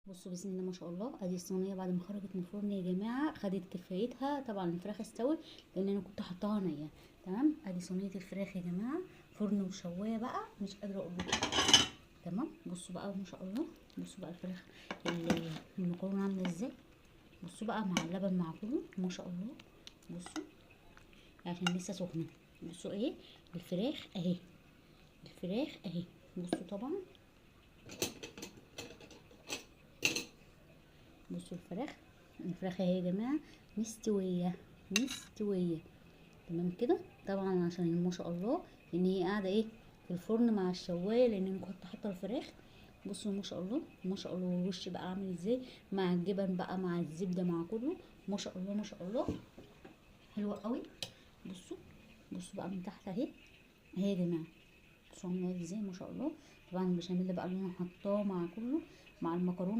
بصوا بسم الله ما شاء الله، ادي الصينية بعد ما خرجت من الفرن يا جماعة، خدت كفايتها. طبعا الفراخ استوت لان انا كنت حطاها نيه. تمام، ادي صينية الفراخ يا جماعة، فرن وشوايه بقى، مش قادرة اقول لكم. تمام، بصوا بقى ما شاء الله، بصوا بقى الفراخ المكرونه عامله ازاي. بصوا بقى مع اللبن مع كله ما شاء الله. بصوا عشان لسه سخنة. بصوا ايه الفراخ اهي، الفراخ اهي. بصوا طبعا، بصوا الفراخ، الفراخ اهي يا جماعة مستوية مستوية. تمام كده. طبعا عشان ما شاء الله ان هي قاعدة ايه في الفرن مع الشوايه، لان انا كنت حاطه الفراخ. بصوا ما شاء الله ما شاء الله، والوش بقى عامل ازاي مع الجبن بقى مع الزبدة مع كله، ما شاء الله ما شاء الله، حلوة قوي. بصوا بصوا بقى من تحت اهي اهي يا جماعة، بصوا عامله ازاي ما شاء الله. طبعا البشاميل بقى اللي انا حطاه مع كله مع المكرونه.